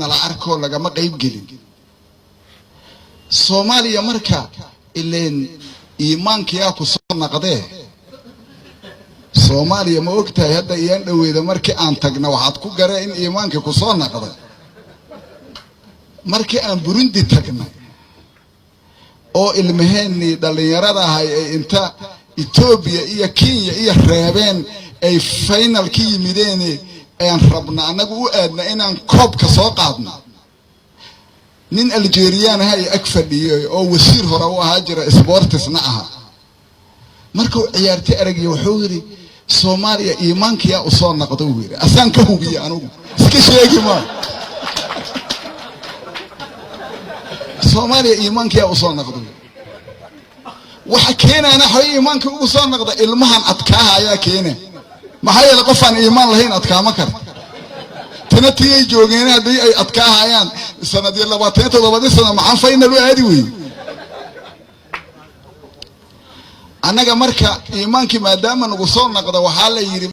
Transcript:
nala arkoo lagama qayb gelin Soomaaliya. Marka ileen iimaankiyaa ku soo naqdee Soomaaliya, ma og tahay? Hadda iyaan dhoweyda markii aan tagna, waxaad ku garee in iimaankii ku soo naqday. Markii aan Burundi tagnay oo ilmaheennii dhallinyarada ahay ay inta Etoobiya iyo Kenya iyo reebeen ay final ka yimideen, aan rabna annagu u aadna inaan koobka soo qaadno, nin Algeriyaan aha ay ag fadhiyey oo wasiir hore u ahaa jira, sportsna ahaa. Markuu ciyaartay aragiya, wuxuu yidhi, "Soomaaliya iimaankiyaa u soo naqdo," uu yidhi. Asaan ka hubiye, anugu iska sheegi maa. "Soomaaliya iimaankiyaa usoo naqdo." Waxa keenaana xoy iimaanka ugu soo naqda ilmahan adkaaha ayaa keena. Maxaa yeele, qofaan iimaan lahayn adkaama karta. Tana tiyay joogeen haddii ay adkaahayaan sanadyo 27-dii sano, maxaan final u aadi weyey annaga? Marka iimaankii maadaama nagu soo naqda, waxaa la yidhi